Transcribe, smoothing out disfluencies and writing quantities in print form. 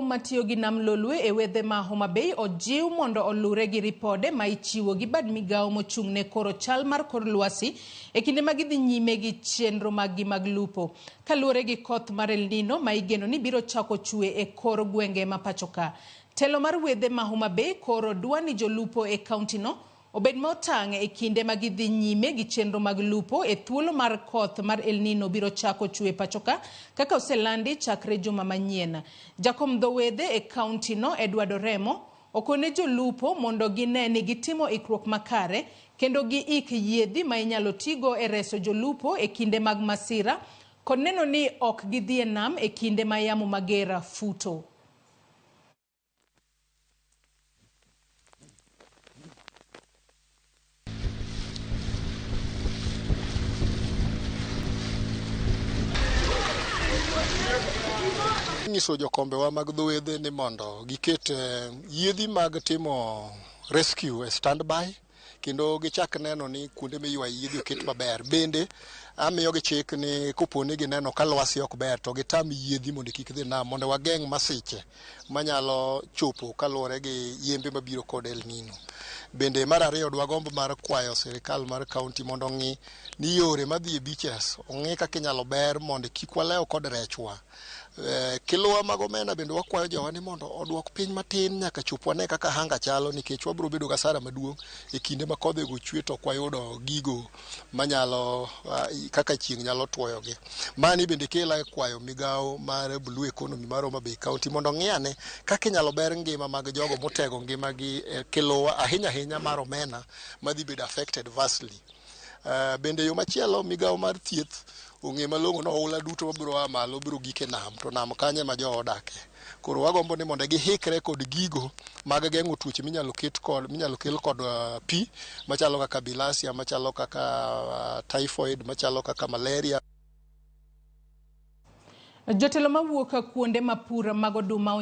matiyo gi nam Lolwe e wedhe ma Homa Bay ojiw mondo olure gi ripode ma ichiwo gi bad migawo mochung' ne koro chal mar kor lwasi e kinde ma gidhi nyime gi chenro maggi mag lupo. Kaluwore gi koth mar El Nino ma igeno ni biro chako chwe e kor gwenge ma pachoka. Telo mar wedhe ma Homa Bay koro dwa ni jolupo e kauntino obed motang' e kinde ma gidhi nyime gi chenro mag lupo e thuolo mar koth mar El Nino biro chako chwe pachoka kaka oselandi chakre juma manyien. Jakom dho wedhe e kaunti no Edward Oremo okone jolupo mondo gine ni gitimo ikruok makare kendo giik yiedhi ma inyalo tigo e reso jolupo e kinde mag masira kod neno ni ok gidhi e nam e kinde ma yamo mager futo. Nyiso jokombewa mag dho wedhe ni mondo giket yiedhi mag timo rescue e standby kendo gichak neno ni kuonde miywaye yiedhi oket maber. Bende amiyogi chik ni kopo ni gineno ka lwasi ok ber to gitam yiedhi mondo kik dhi nam mondo wageng' masiche manyalo chopo kaluwore gi yembe mabiro kod El Nino. Bende mar ariyo dwagomb mar kwayo sirikal mar kaunti mondo ong'i ni yore madhi e beaches ong'i kaka inyalo ber mondo kik walew kod rechwa. Kiluwa mag omena bende wakwayo jowa ni mondo oduok piny matin nyaka chop wane kaka hanga chalo nikech wabiro bedo gasara maduong' e kinde ma kodhego chwe to ok wayudo gigo manyalo kaka chieng' nyalo tuoyogi. Mani bende kela e kwayo migawo mar Blue Economy mar Homa Bay County mondo ong'i ane kaka inyalo ber ngima mag jogo motego ngimagi e kiluwa ahinya ahinya mar omena madhi bedo affected vastly. Bende yo machielo migawo mar thieth ong'e malong'o ni oula duto mabiro a malo biro gik e nam to nam kanyo ema jowa odake. Koro wagombo ni mondo gihikre kod gigo mag geng'o tuoche minyalo ket kod minyalo kel kod pi machalo kaka bilharzia, machalo kaka typhoid, machalo kaka malaria. Jotelo mawuok kuonde ma pur mag oduma.